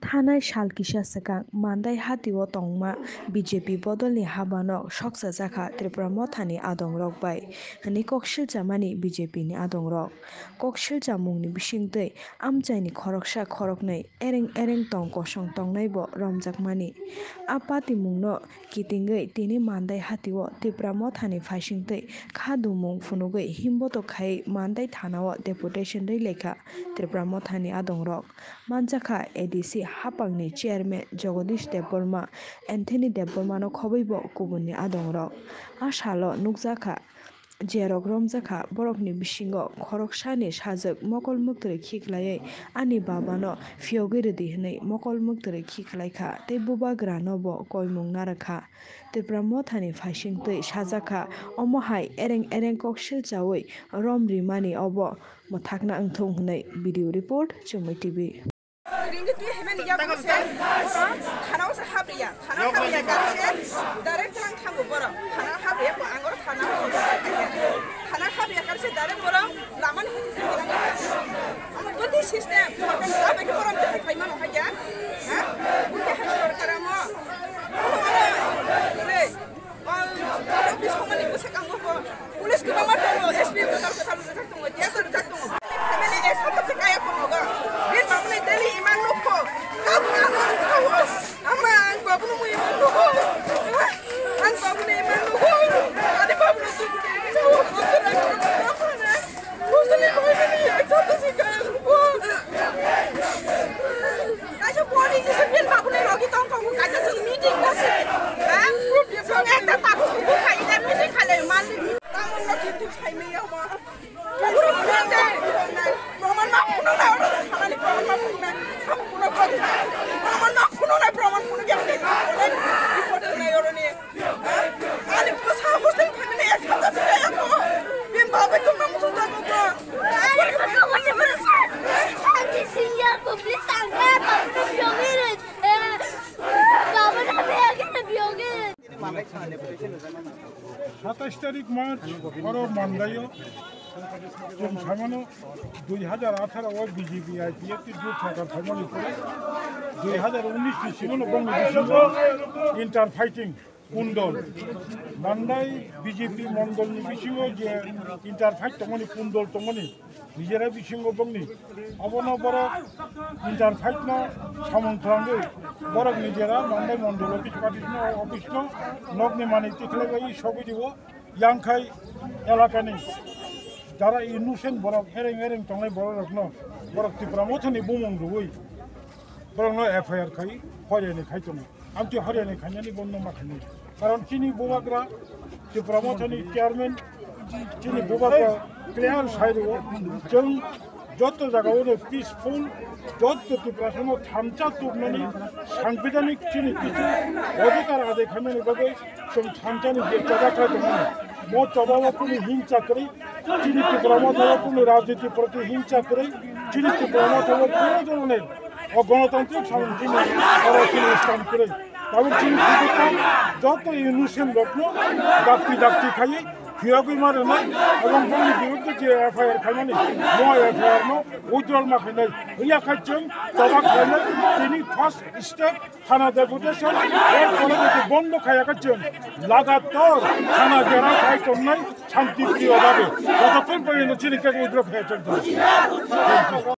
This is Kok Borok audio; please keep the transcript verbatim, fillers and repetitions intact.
Thanai sal kisa swkang Mandai hatio tongma B J P bodolni habano sokchajak kha Tipra Mothani adongrok bai, hwnwi kok silchamani B J P ni adongrok. Kok silchamungni bisingtwi amchaini khoroksa khoroknwi ereng ereng tong kosong tongnaibo romjakmani. A patimungno kitingwi tini Mandai hatio Tipra Mothani phaisingtwi kha dumung phunugwi himbotok khai Mandai thanao deputation rwi laikha Tipra Mothani adongrok. Manjakha A D C hapangni chairman Jagadish Debbarma, Anthony Debbarmano khobwibo kubunni adongrok. A salo nukjakha, jerok romjakha, borokni bisingo khoroksani sajwk mokol mwktwrwi khiklaiwi ani babano phiyogwi rwdi hwnwi mokol mwktwrwi khiklaikha tei bubagranobo koimung narwkha. Tipra Mothani phaisingtwi sajakha, omo hai ereng ereng kok silchawi rom rimani obo mwthakna wngthung hwnwi. Video report, Chumui T V. Ringkhe twi hemani yago se, borok thana o se habriya, thana habriya kar se, direct lang thango borok, thana habriya ko angor thana o se, thana habriya kar se direct borok lamani hati se kelang. Amo goti system, sorkar sa bai ke borok twi khai mano hai ya, ha? Goti hai sorkar amo, amo, amo, re. Police kwbangma tongo, S P kwtal kwtal rwjak tongo, T S O rwjak tongo. Family example se kaya tongo ga. Bini mamani daily iman nukho. Kabo ano ang sao. Ama ang babunu mu iman nukho. Ang babunu iman nukho. Ani babunu sukuni sao. Kaisa pori ni se pil babu nai rogi tong tong kaisa sung meeting ko se. Ha? Sung ekta tabu bubu khai ida meeting khale mali. Tamon no kintu sai me yo ma. Proman ma kuno na oro khamani proman ma kuno na. Sabu kuno ko. Proman ma kuno na proman kuno ya. Report na oro ni. Ani bwsa hostel family ek sabta se kaya ko. Bini babai tongma muchung jago ko. Ani bwsa hostel family. Ani senior ko, please, ang kaya babai tong yogin. Eh, babai na be yogin, be yogin. Satais tarik March, oro Mandaio, chwng samano dui hajar atharo o B J P I P F T jut sarkar phaimani pore, dui hajar unis ni simono bongni bisingo inter fighting. Pundol. Mandai B J P mondolni bisingo je inter fight tongmani, pundol tongmani, nijera bisingo bongni. Abono borok inter fight no samung twlangwi borok nijera Mandai mondol office party no, office no nokni manwi tikhlaibai sogwi dibo, yangkhai elakani jara innocent borok ereng ereng tongnai borok rokno borok Tipra Mothani bumung rwui borokno F I R khai hoyani khai tongo. Amtwi hoyani khainani bono ma khainai. Karon chini bubagra Tipra Mothani chairman chini bubagra clear sai rwo. Chwng joto jagao no peaceful, joto Tiprasano thansa tubnani sangbidhanik chini kichu odhikar adai khaimani bagwi chwng thansani je choba khai tongmani. Mo choba o kunu hingsa kwrwi, chini Tipra Motha o kunu rajniti proti hingsa kwrwi, chini Tipra Motha o kunu dhoroner o gonotantrik samung chini oro chini Islam kwrwi. Tabuk chini Tibetan joto innocent rokno dakti dakti khaiwi phiyogwi ma rwnai, ebong bongni biruddhe je F I R khaimani, mo F I R no withdrawal ma khainai. Wngya kha chwng choba khlainai, tini first step thana deputation, er pore jodi bondo khaiya kha chwng lagatar thana gherao khai tongnai shanti priyo bhabe. Jotokhon porjonto chini case withdraw khaiya chwng thana.